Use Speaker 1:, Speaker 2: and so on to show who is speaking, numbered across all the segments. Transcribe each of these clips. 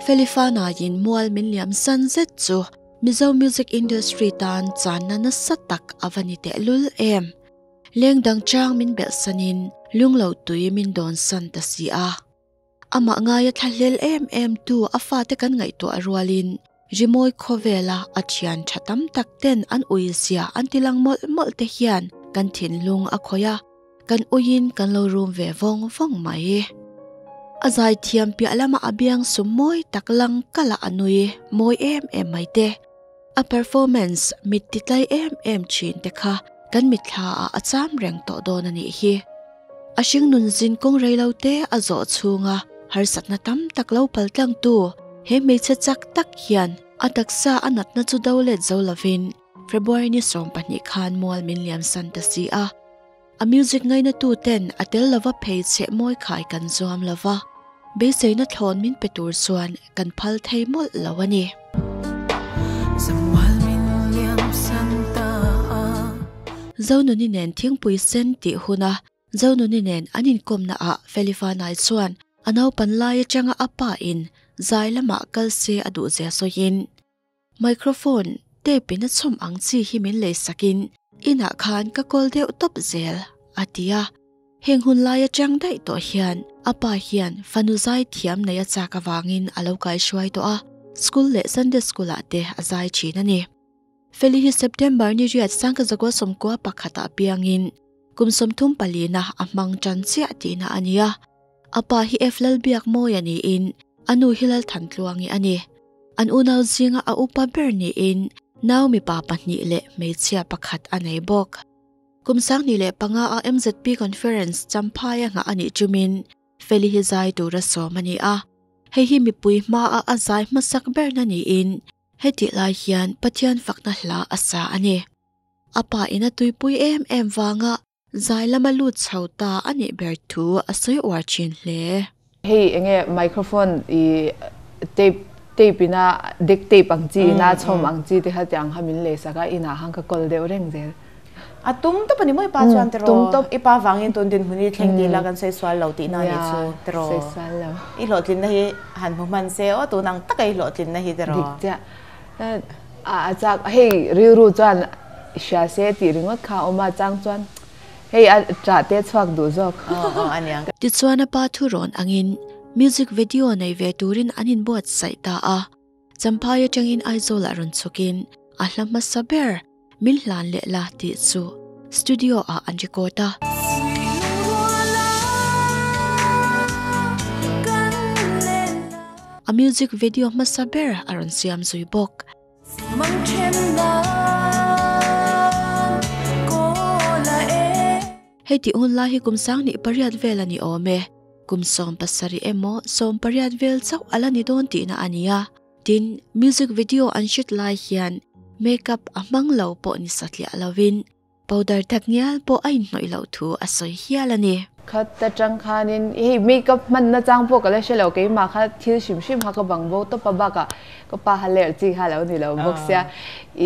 Speaker 1: Felifana in mual min liam san zet chu Mizo music industry tan channa nasa tak ava ni tehlul em. Leng dang chang min belh sanin lunglo tui min dawn san ta si a. Amah ngaia thlahlel em em tu a fate kan ngaihtuah rualin rimawi khawvela a thian tha tam tak ten an ui zia an tilang mawlh mawlh te hian kan thinlung a khawih a, kan uiin kan lo rum ve vawng vawng mai. A zaithiam piah lama a biang sum mawi tak lang kala a nui mawi em em mai te. A performance mit titlai em em thin te kha kan mitthla ah a cham reng tawh dawn a nih hi. A hringnun zin kawng rei lo te a zawh chhunga harsatna tam tak lo pal tlang tu he hmeichhe chak tak hian a taksa a natna chu do let zo lovin February ni 12 khan mual min liam san ta si a. A music ngaina tu ten a tel lova phei cheh mawi khai kan zuam lova, beiseina thlawn min pe tur chuan kan phal thei mawlh lo a ni. Zonuni nen thingpui sen tih huna Zonuni nen an inkawmna ah Felifanai chuan a naupan lai atanga a pa in zai lamah kal se a duh zia sawiin, Microphone tape in a chhawm ang chi hi min lei sakin inah khan ka kawl deuh tawp zel, a ti a. Heng hun lai atang daih tawh hian a pa hian fanu zai thiam nei a chak avangin a lo kaihruai tawh a, school leh Sunday school ah te a zai thin a ni. Feli hi September ni riat sangkazakua sawmkua pakhatah piangin kum 34 na a hmang tan chiah tihna a ni a. A pa hi F Lalbiak Mawia niin a nu hi Lalthantluangi a ni. An unau zinga a upa ber niin nau mipa pahnih leh hmeichhia pakhat a nei bawk. Kum 2005 a MZP Conference Champhaia nghah a nih tumin Feli hi zai tura sawm a ni a. Hei hi mipui hmaa a zai hmasak berna niin hetih lai hian Pathian fakna hla a sa a ni. A pa in a tuipui em em vanga zai lama lut chho ta a nih ber thu a sawi uar thin hle.
Speaker 2: Hei enge microphone i tape tape ina deck tape ang chi ina chhawm ang chi te kha tiang kha min lei sak a inah khan ka kawl deuh reng zel.
Speaker 3: A tum tawp a ni maw i pa chuan tiraw?
Speaker 2: Tum tawp.
Speaker 3: I pa vangin tun dinhmun hi thleng tih la kan sawi sual lo tihna a nih chu tiraw?
Speaker 2: Sawi sual lo.
Speaker 3: I hlawhtlinna hi han hmu hman se aw tun ang taka i hlawhtlinna hi tiraw?
Speaker 2: Dik chiah. A chak hei rilru chuan hria se tih ringawt kha a awm a chang chuan hei a ṭah te chhuak duh zawk.
Speaker 3: Aw aw a niang.
Speaker 1: Tichuan a pa thu rawn angin music video nei ve turin an inbuatsaih ta a, Champhai atangin Aizawl ah rawn chhukin a hla hmasa ber min hlan leh la tih chu studio ah an record a. A music video hmasa ber a rawn siam zui bawk. Hei tih hun lai hi kum 2008 vel a ni awm e. Kum 17 emaw 18 vel chauh a la ni dawn tihna a ni a. Tin, music video an shoot lai hian makeup a hmang lo pawh ni satliah lovin powder tak ngial pawh a inhnawih loh thu a sawi hial a ni.
Speaker 2: Khat atang khanin hei makeup hmanna chang pawh ka la hre lo, keimah kha thil hrim hrim kha ka bang bo tawp a, bakah ka pa kha ler chi kha lo ni lo bawk sia.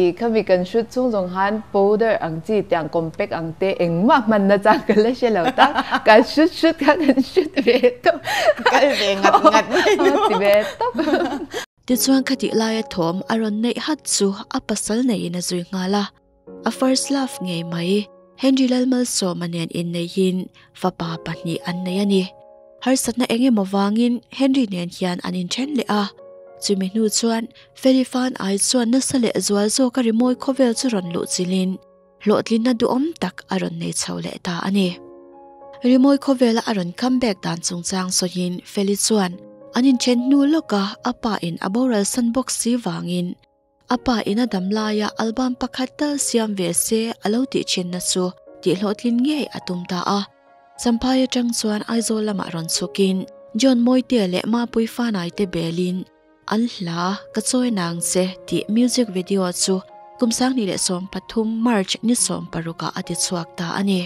Speaker 2: I khami kan shoot chung zawng khan powder ang chi tiang compact ang te engmah hmanna chang ka la hre lo tak, kan shoot shoot kha kan shoot ve tawp.
Speaker 3: Kal ve ngat ngat mai nu.
Speaker 2: Ti ve tawp.
Speaker 1: Tichuan khatih laia thawm a rawn neih hat chu a pasal neiin a zui nghal a. A first love ngei mai, Henry Lalmalsawma nen inneihin fapa pahnih an nei a ni. Harsatna eng emaw vangin Henry nen hian an inthen leh a. Chumi hnu chuan Feli Fan ai chuan nasa leh zual zawka rimawi khawvel chu rawn luh chilhin hlawhtlinna duhawm tak a rawn nei chho leh ta a ni. Rimawi khawvela a rawn comeback dan chungchang sawiin Feli chuan an inthen hnu lawka a pa in a boral san bawk si vangin A pa in a dam laia album pakhat tal siam ve se a lo tih thinna chu tihhlawhtlin ngei a tum ta a. Champhai atang chuan Aizawl lamah rawn chhukin John Mawitea leh Mapui Fanai te belin an hla Ka Chawi Nang Che tih music video chu kum 2013 March ni 16 ah a ti chhuak ta a ni.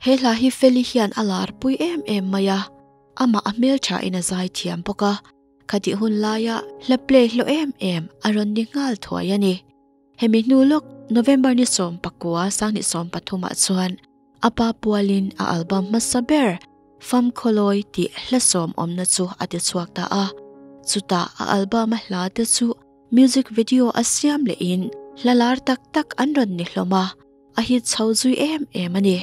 Speaker 1: He hla hi Feli hian a lar pui em em mai a, amah a hmelthain a zai thiam bawk a. Khatih hun laia hla play hlawh em em a rawn ni nghal thuai a ni. Hemi hnu lawk November ni 19 2013 ah chuan a pa pualin a album hmasa ber Famkhawlawi tih hla sawm awmna chu a ti chhuak ta a. Chutah a album a hla te chu music video a siam lehin hla lar tak tak an rawn ni hlawm a, a hit chho zui em em a ni.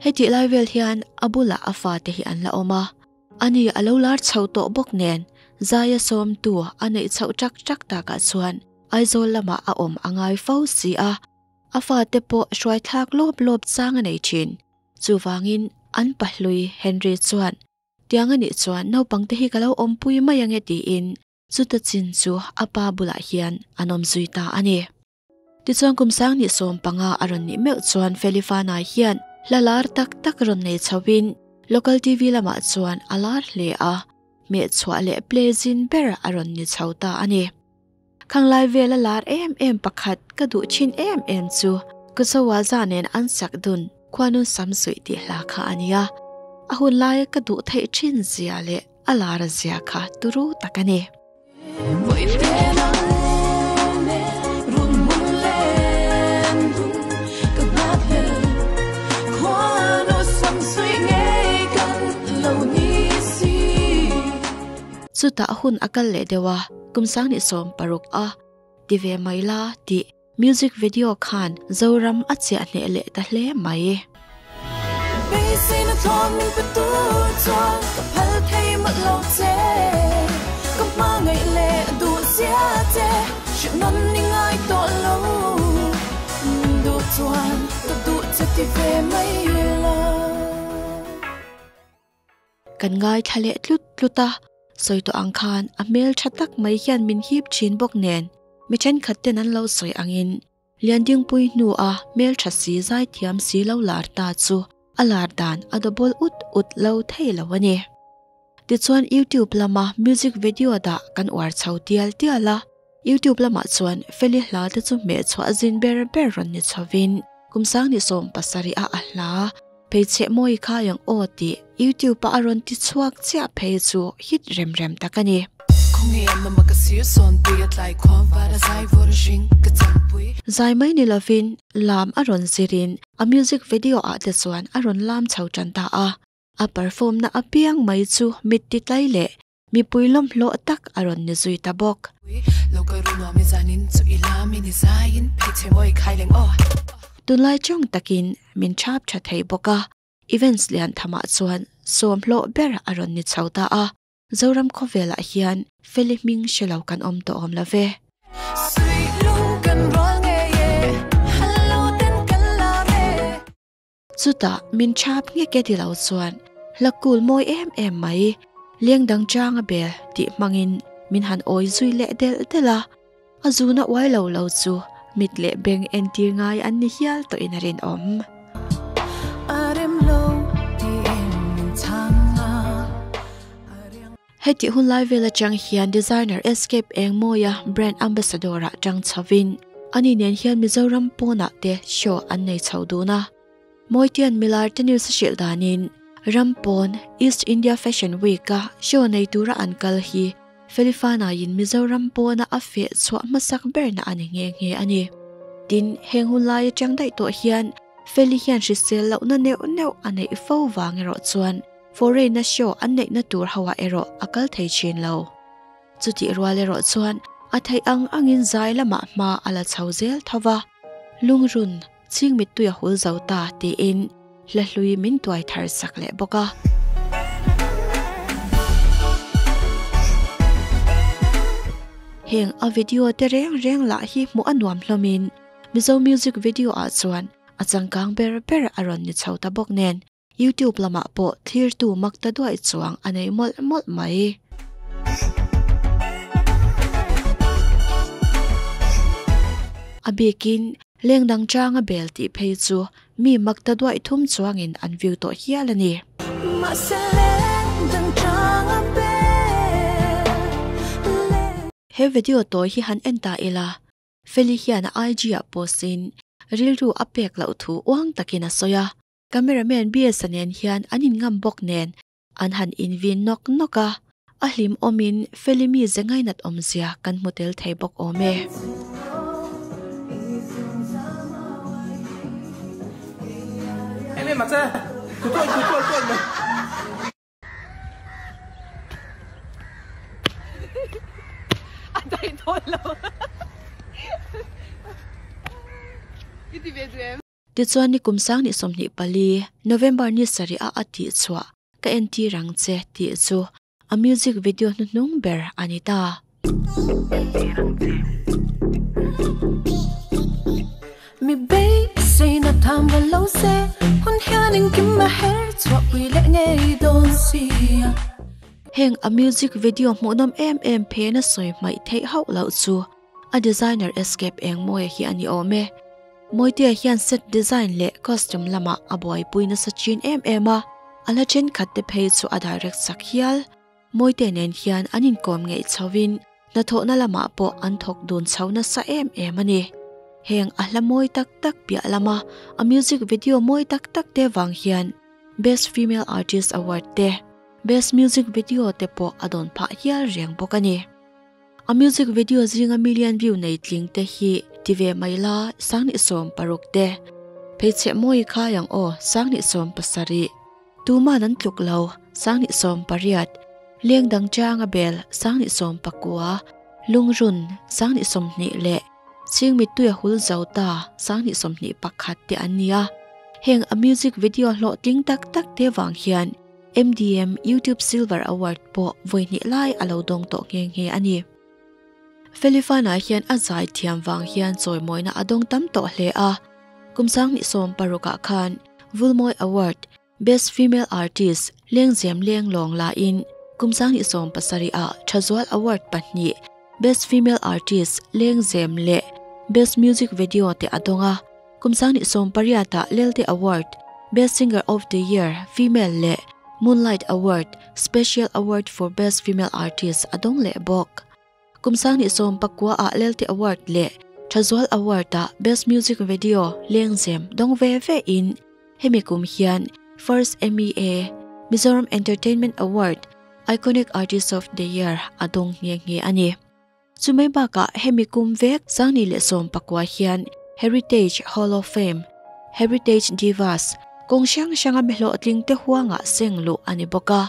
Speaker 1: Hetih lai vel hian a bulah a fate hi an la awm a. Ani a lo lar chho tawh bawk nen Zaia sawmtu a neih chhoh ṭak ṭak takah chuan Aizawl lamah a awm a ngai fo si a, a fate pawh hruai thlak lawp lawp chang a nei ṭhin. Chuvangin an pahlui Henry chuan, Tiang a nih chuan naupangte hi ka lo awmpui mai ange tiin chuta chin chu a pa bulah hian an awm zui ta a ni. Tichuan kum sang 15 a rawn nih meuh chuan Felifana hian hla lar tak tak rawn nei chhoin local TV lamah chuan a lar hle a, hmehchhuah leh play zin ber a rawn ni chho ta a ni. Khanglai vela lar em em pakhat ka duh thin em em chu Kusawaza nen an sak dun Khuanun Sam Suih tih hla kha a nia. A hun laia ka duh theih thin zia leh a lar zia kha turu tak a ni. Chutah hun a kal leh deuh a, kum 2016 a ti ve mai la tih Music video khan Zoram a chiah hneh leh ta hle mai.
Speaker 4: Beiseina thlawn min pe tur chuan ka phal thei mawlh lo che. Ka hmangaih leh duh zia che hrilh nawn i ngai tawh lo. Min duh chuan ka duh che ti ve mai la.
Speaker 1: Kan ngaithla leh tlut tlut a, sawi tawh ang khan a hmel tha tak mai hian min hip thin bawk nen mi thenkhat ten an lo sawi angin Liandingpui hnua hmel tha si zai thiam si lo lar ta chu a lar dan a double ut ut lo thei lo a ni. Tichuan YouTube lama music video dah kan uar chho tial tial a, YouTube lamah chuan Feli hla te chu hmeh chhuah zin ber ber rawn ni chhovin kum 2017 a a hla Pheichheh mawi kha eng aw tih YouTube-a a rawn ti chhuak chiah phei chu hit rem rem tak a ni. Zai mai ni lovin lam a rawn zirin a music video-ah te chuan a rawn lam chho tan ta a. A perform-na apiang mai chu mit ti tlai leh mipui lawmhlawh tak a rawn ni zui ta bawk. Tunlai chawng takin min chhap tha thei bawk a, events lian thamah chuan sawmhlawh ber a rawn ni chho ta a, Zoram khawvelah hian Feli hming hre lo kan awm tawh awm lo ve. Chutah min chhap nghek e ti lo chuan hla kul mawi em em mai, leng dang chang a bel tih hmangin min han awi zui leh delh delh a, a zuna uai lo lo chu mit leh beng entir ngai an ni hial tawhin a rinawm. Hetih hun lai vel atang hian designer Escape Engmawia brand ambassador ah tang chhovin ani nen hian Mizoram pawnah te show an nei chho dun a. Mawitian Milar te news a hrilh danin ram pawn East India Fashion Week a show nei tura an kal hi Felifana-in Mizoram pawna a feh chhuah hmasak berna a ni nghe nghe a ni. Tin, heng hun lai atang daih tawh hian Feli hian hrisel lohna neuh neuh a neih fo vang erawh chuan Foreign-a show an neihna tur hoah erawh a kal thei thin lo. Chutih rual erawh chuan a theih ang angin zai lamah hma a la chho zel tho va, lungrun ching mittui a hul zo ta tiin hla hlui min tuai thar sak leh bawk a. Heng a video te reng reng lah hi hmuh a nuam hlawmin Mizo music video ah chuan a changkang ber ber a rawn ni chho ta bawk nen YouTube lamah pawh thlirtu mak ta duai chuang a nei mawlh mawlh mai. A bikin leng dang changa bel tih phei chu mi mak ta duai thum chuangin an view tawh hial a ni. He video tawi hi han en ta ila, Feli hian a IG ah post in rilru a pek loh thu uang takin a sawi a. Cameraman BS-a nen hian an inngam bawk nen an han invin nawk nawk a, A hlim awmin Feli mize ngainat awmzia kan hmu tel thei bawk awm e. Tichuan ni kum sang ni 24, November ni sarih a a tih chhuah ka entir ang che tih chu a music video hnuhnung ber a ni ta.
Speaker 4: Mi beiseina tham va lo se, hun hian engkim a her chhuah pui leh ngei dawn sia.
Speaker 1: Heng a music video hmuhnawm em em phena sawi hmaih theih hauh loh chu A designer Escape Engmawia hi a ni awm e. Mawitea hian set design leh costume lamah a buaipui nasa chin em em a, a la thenkhat te phei chu a direct sak hial. Mawitea nen hian an inkawm ngeih chhovin hnathawhna lamah pawh an thawk dun chho nasa em em a ni. Heng a hla mawi tak tak piah lama a music video mawi tak tak te vang hian Best Female Artist Award te, Best Music Video te pawh a dawn phah hial reng bawk a ni. A music video zinga million view nei tling te hi ti ve mai la sanghnih 60 te. Pheichheh mawi khai ang aw sanghnih 70. Tuman an tluk lo sanghnih 18. Leng dang changa bel sanghnih 19. Lungrun sanghnih 20 leh Ching mittuia hul zo ta sanghnih 21 te an nia. Heng a music video hlawhtling tak tak te vang hian MDM YouTube Silver Award pawh vawi hnih lai a lo dawng tawh nghe nghe a ni. Felifana hian a zai thiam vang hian chawimawina a dawng tam tawh hle a. Kum sanghnih 60 ah khan Vulmawi Award, Best Female Artist, Lengzem Lenglawng lain kum sanghnih 70 ah Thazual Award pahnih, Best Female Artist, Lengzem leh Best Music Video te a dawng a. Kum sanghnih 18 ah Lelte Award, Best Singer of the Year, Female, leh Moonlight Award, Special Award for Best Female Artist a dawng leh bawk. Kum sanghnih 19 ah Lelte Award leh Thazual Award ah Best Music Video, Lengzem, dawng ve ve in hemi kum hian First MEA, Mizoram Entertainment Award, Iconic Artist of the Year a dawng nghe nghe a ni. Chumai bakah hemi kum vek 2019 hian Heritage Hall of Fame, Heritage Divas, kawng hrang hranga mi hlawhtling te huangah seng luh a ni bawk a.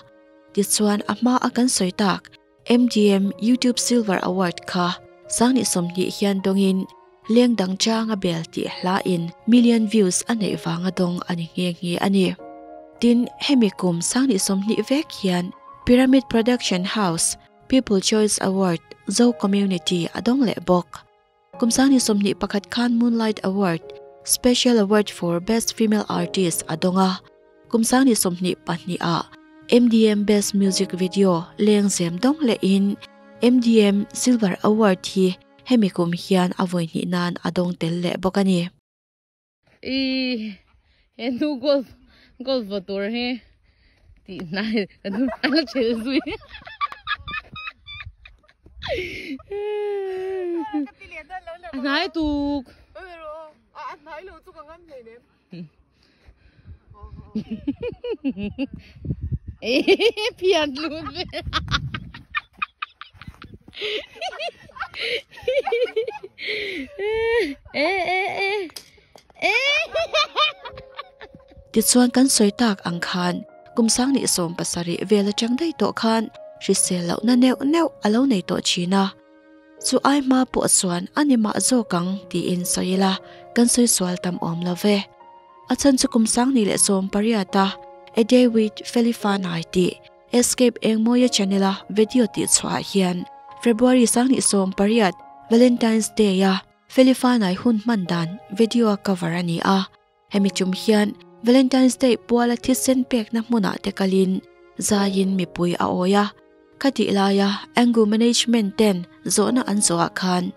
Speaker 1: Tichuan a hma a kan sawi tak MDM YouTube Silver Award kha 2020 hian dawngin leng dang changa bel tih hla in million views a neih vanga dawng a ni nghe nghe a ni. Tin, hemi kum 2020 vek hian Pyramid Production House, People Choice Award, Zo Community a dawng leh bawk. Kum 2021 khan Moonlight Award, Special Award for Best Female Artist a dawng a. Kum 2022 ah MDM Best Music Video Lengzem dawng lehin MDM Silver Award hi hemi kum hian a vawi hnih nan a dawng tel leh bawk a ni.
Speaker 2: I he nu golf golf vaw tur hi tih hnai ka duh a la chel zui a hnai tuk phian lut ve
Speaker 1: Tichuan kan sawi tak ang khan kum 2070 vel atang daih tawh khan hrisel lohna neuh neuh a lo nei tawh thin a. Chu ai hma pawh chuan a ni mah zawk ang tiin sawi ila kan sawi sual tam awm lo ve. A chhan chu kum 2018 a A Day With Felifanai tih Escape Engmawia channel a video tih chhuah ah hian February 2018 Valentine's Day a Felifanai hun hman dan video a cover a ni a. Hemi tum hian Valentine's Day puala thisen pekna hmunah te kalin zaiin mipui a awi a. Khatih laia Angu Management ten zawhna an zawhah khan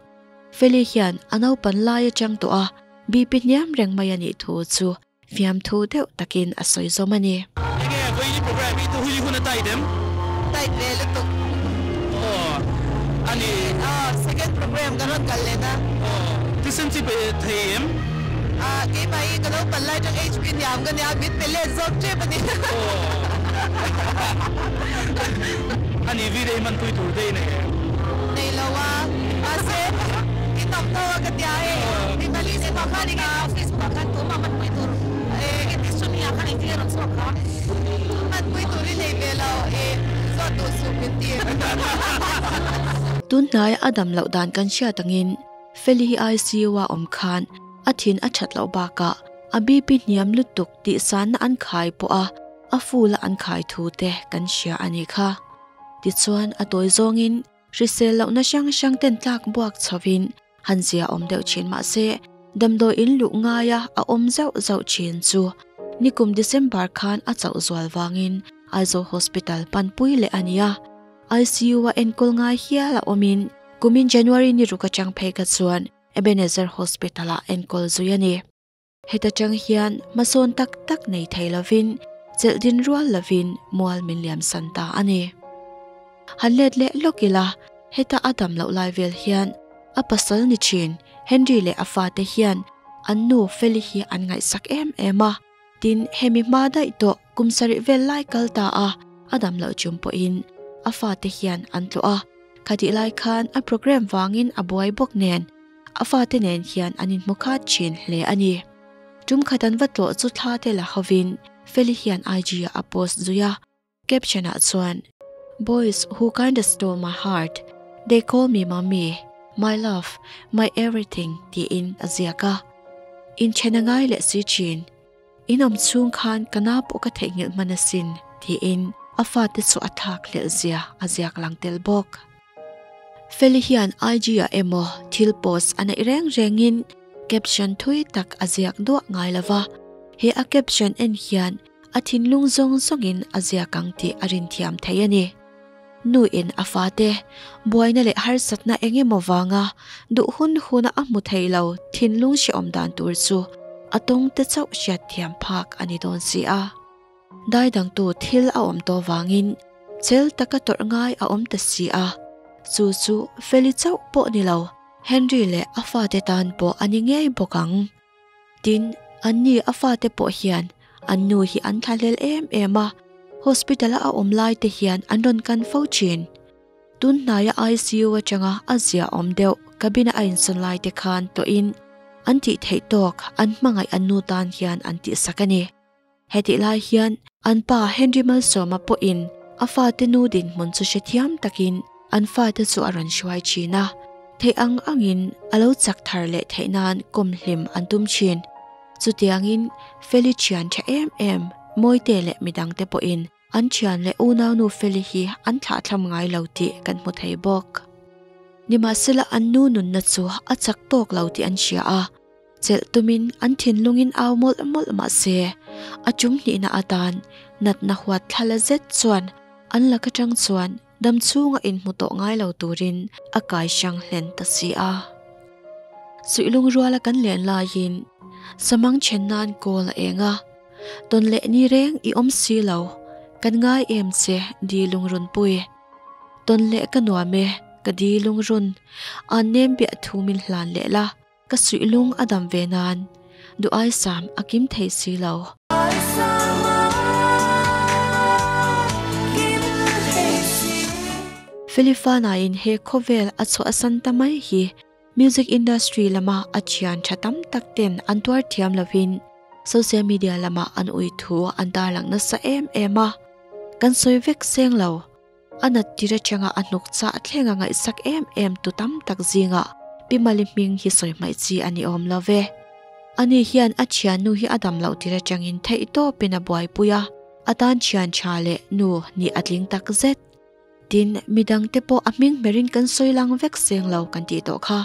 Speaker 1: Feli hian a naupan lai atang tawh a BP hniam reng mai a nih thu chu fiamthu deuh takin a sawi zawm a ni.
Speaker 5: Enge vawiin program hi hui hun a tight em?
Speaker 3: Tight ve lutuk.
Speaker 5: Aw a ni.
Speaker 3: Aw second program ka rawn kal leh na.
Speaker 5: Aw thisen chi pe thei em?
Speaker 3: Ah keimah hi ka lo pan lai tang HP hniam ka nia min pe let zawk tep a ni.
Speaker 5: Aw. Ani V-Day man pui tur te i nei em?
Speaker 6: Nei lo a, mahse i tawp tho a ka tia hei mi pali te pawh khan enge Facebook ah khan tumah man pui tur enge ti suni ah khan engtin nge rawn chhuak kha? Man pui tur i nei ve lo i zawt duh suh min ti.
Speaker 1: Tun hnai a dam loh dan kan hriat angin Feli hi ICU a awm khan a thin a that loh bakah a BP hniam lutuk tih sanna an khai pawh a a full a an khai thu te kan hria a nih kha. Tichuan a tawi zawngin hrisel lohna hrang hrang ten tlak buak chhovin han zia awm deuh thin mahse damdawi in luh ngaia a awm zauh zauh thin chu nikum December khan a chauh zual vangin Aizawl Hospital panpui leh a ni a. ICU a enkawl ngai hial a awmin kumin January ni ruk atang phei kha chuan Ebenezer Hospital ah enkawl zui a ni. Heta tang hian hmasawn tak tak nei thei lovin chelh din rual lovin mual min liam san ta a ni. Han let leh lawk ila heta a dam loh lai vel hian a pasal ni thin Henry leh a fate hian an nu Feli hi an ngaihsak em em a. Tin, hemi hma daih tawh kum sarih vel lai kal ta a, a dam loh chung pawhin a fate hian an tlawh a. Khatih lai khan a programme vangin a buai bawk nen a fate nen hian an inhmu khat thin hle a ni. Tum khat an va tlawh chu thla te la hovin Feli hian IG ah a post zui a, caption ah chuan, Boys who kinda stole my heart, they call me mommy, my love, my everything tiin a ziak a. Inthen a ngai leh si thin. In awm chhung khan ka na pawh ka theihnghilh hman asin tiin a fate chu a thlak hlelh zia a ziak lang tel bawk. Feli hian IG ah emaw thil post a neih reng rengin caption thui tak a ziak duah ngai lova, he a caption en hian A thinlung zawng zawngin a ziak ang tih a rinthiam thei a ni. Nuin a fate, buaina leh harsatna eng emaw vanga duh hun huna a hmu thei lo thinlung hrehawm dan tur chu a tawng te chauh hriatthiam phak a ni dawn si a. Daidangtu thil a awm tawh vangin chel taka tawrh ngai a awm ta si a, chu chu Feli chauh pawh ni lo, Henry leh a fate tan pawh a ni ngei bawk ang. Tin, anni a fate pawh hian an nu hi an thlahlel em em a, hospital a a awm lai te hian an rawn kan fo thin. Tun hnaia ICU atanga a zia awm deuh cabin a a insawn lai te khan tawhin an tih theih tawk an hmangaih an nu tan hian an tihsak a ni. Hetih lai hian an pa Henry Malsawma pawhin a fate nu dinhmun chu hrethiam takin an fate chu a rawn hruai thin a, theih ang angin a lo chak thar leh theih nan kawmhlim an tum thin. Chutiangin Feli thian tha em em Mawite leh midangte pawhin an thian leh unaunu Feli hi an thlahthlam ngai lo tih kan hmu thei bawk. Nimahsela an nu nunna chu a chak tawk lo tih an hria a. Chelh tumin an thinlungin au mawlh mawlh mah se, a tum hnihna atan natna huat thlala zet chuan an lak atang chuan dam chhunga inhmu tawh ngai lo turin a kai hrang hlen ta si a. Suihlung ruala kan len laiin samang then nan kawl a eng a, tawn leh ni reng i awm si lo, kan ngai em che di lungrunpui. Tawn leh ka nuam e, ka di lungrun, an nem biah thu min hlan leh la. Ka suihlung a dam ve nan duh aisam a kim thei si lo. Felifana-in he khawvel a chhuahsan ta mai hi music industry lama a thian tha tam tak ten an tuar thiam lovin social media lama an ui thu an tarlang nasa em em a, kan sawi vek seng lo. A nat tir atanga a hnuk chah thleng a ngaihsak em em tu tam tak zingah Pi Mali hming hi sawi hmaih chi a ni awm lo ve. Ani hian a thiannu hi a dam loh tir atangin theih tawpin a buaipui a, a tan thian tha leh nu nih a tling tak zet. Tin, midangte pawh a hming hmerin kan sawi lang vek seng lo kan tih tawh kha.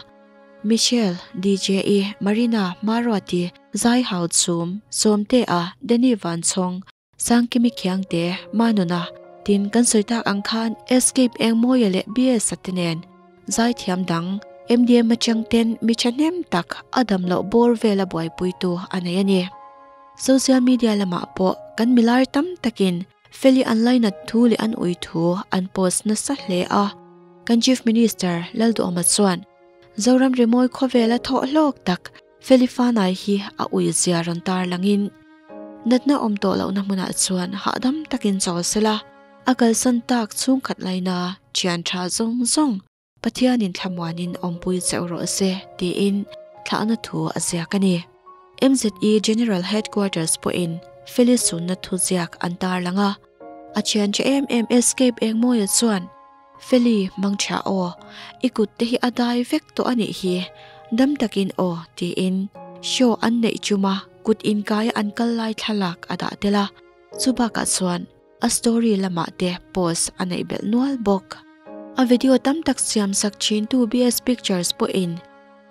Speaker 1: Michelle, DJE, Marina, Maruati, Zai Hau Chhum, Sawmtea, Danny Vanchhawng, Sangkimi Khiangte, Manuna, tin kan sawi tak ang khan Escape Engmawia leh BS-a te nen zaithiam dang MDM atang ten mi thahnem tak a dam loh bawr vela buaipuitu a nei a ni. Social media lamah pawh kan milar tam takin Feli an lainat thu leh an ui thu an post nasa hle a. Kan Chief Minister Lalduhawma chuan Zoram rimawi khawvela thawh hlawk tak Feli Fanai hi a ui zia rawn tar langin natna awm tawh lohna hmunah chuan hahdam takin chawl se la, A kalsan tak chhungkhat laina thian tha zawng zawng Pathianin thlamuanin awmpui chauh rawh se tiin thlahna thu a ziak a ni. MZE General Headquarters pawhin Feli sunna thu ziak an tarlang a, a thian tha em em Escape Engmawia chuan Feli mangtha aw, i kut te hi a dai vek tawh a nih hi, dam takin aw tiin show an neih chuma kut inkaia an kal lai thlalak a dah tel a, chu bakah chuan A story lamah te post a neih belh nual bawk. A video tam tak siam sak thintu BS Pictures pawhin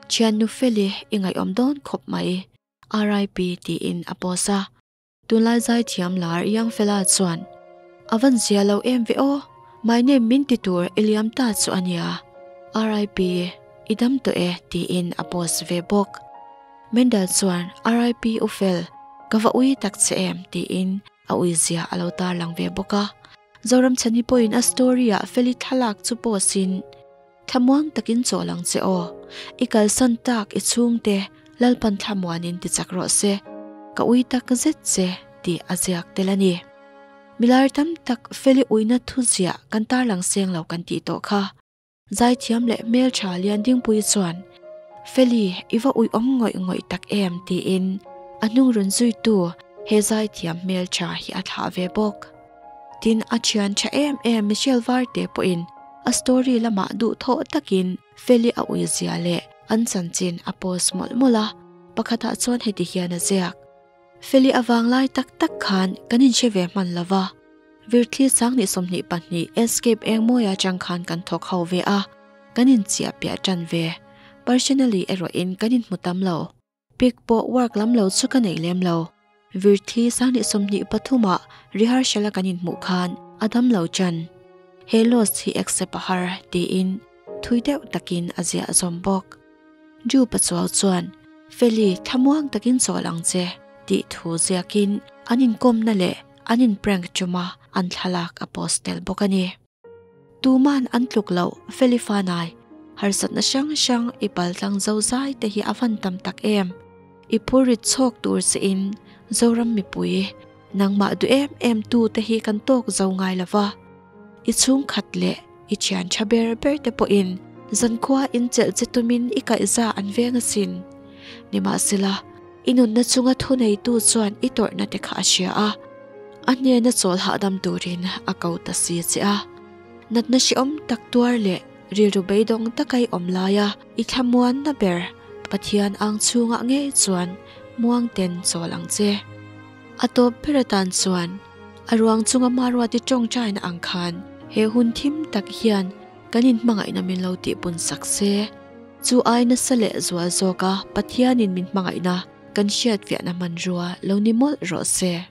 Speaker 1: Thiannu Feli i ngaihawm dawn khawp mai, RIP tiin a post a. Tunlai zaithiam lar Young Fella chuan, A van zia lo em ve aw, my name min ti tur i liam ta chu a nia, RIP i dam tawh e tiin a post ve bawk. Mendal chuan, RIP U Fel, ka va ui tak che em tiin A uizia a lo tarlang ve bawk a. Zoramchhani pawhin a story-ah Feli thlalak chu post-in, Thlamuang takin chawl ang che aw. I kalsan tak i chhungte Lalpan thlamuanin ti chak rawh se. Ka ui tak zet che tih a ziak tel a ni. Milar tam tak Feli uina thuziah kan tarlang seng lo kan tih tawh kha. Zaithiam leh hmeltha Liandingpuii chuan, Feli, i va uiawm ngawih ngawih tak em? tiin a hnung rawn zuitu he zaithiam hmeltha hi a thlah ve bawk. Tin, a thian tha em em Michelle Varte pawhin a story lamah duhthawh takin Feli a uizia leh an chanchin a post mawlh mawlh a, pakhatah chuan heti hian a ziak. Feli avang lai tak tak khan kan inhre ve hman lo va, Virthli Sangni 22 Escape Engmawia chang khan kan thawk ho ve a, kan inchiah piah tan ve. Personally erawhin kan inhmu tam lo. Pic pawh work lam lo chu ka nei lem lo. Virthli Sangni 23 ah rehearsal a kan inhmuh khan a dam lo chan. He loss hi accept a har tiin thui deuh takin a ziah zawm bawk. Ju Pachuau chuan, Feli, thlamuang takin chawl ang che, tih thu ziakin an inkawmna leh an in prank chuma an thlalak a post tel bawk a ni. Tuman an tluk loh Feli Fanai, harsatna hrang hrang i paltlang zozai te hi a van tam tak em? I phurrit chhawk tur che in Zoram mipui, nangmah duh em em tu te hi kan tawk zo ngai lova. I chhungkhat leh I thian tha ber ber te pawhin zankhua in chelh che tumin i kaihza an veng asin. Nimahsela, i nunna chunga thuneitu chuan i tawrhna te kha a hria a, a hnena chawl hahdam turin a ko ta si che a. Natna hrehawm tak tuar leh rilru beidawng taka i awm laia i thlamuanna ber Pathian ang chhungah ngei chuan muangten chawl ang che. A tawp ber atan chuan A ruang chunga Maruati tawngtaina ang khan he hun thim tak hian kan inhmangaihna min lo tihpun sak se. Chu ai nasa leh zual zawka Pathianin min hmangaihna kan hriatfiahna hmanrua lo ni mawlh rawh se.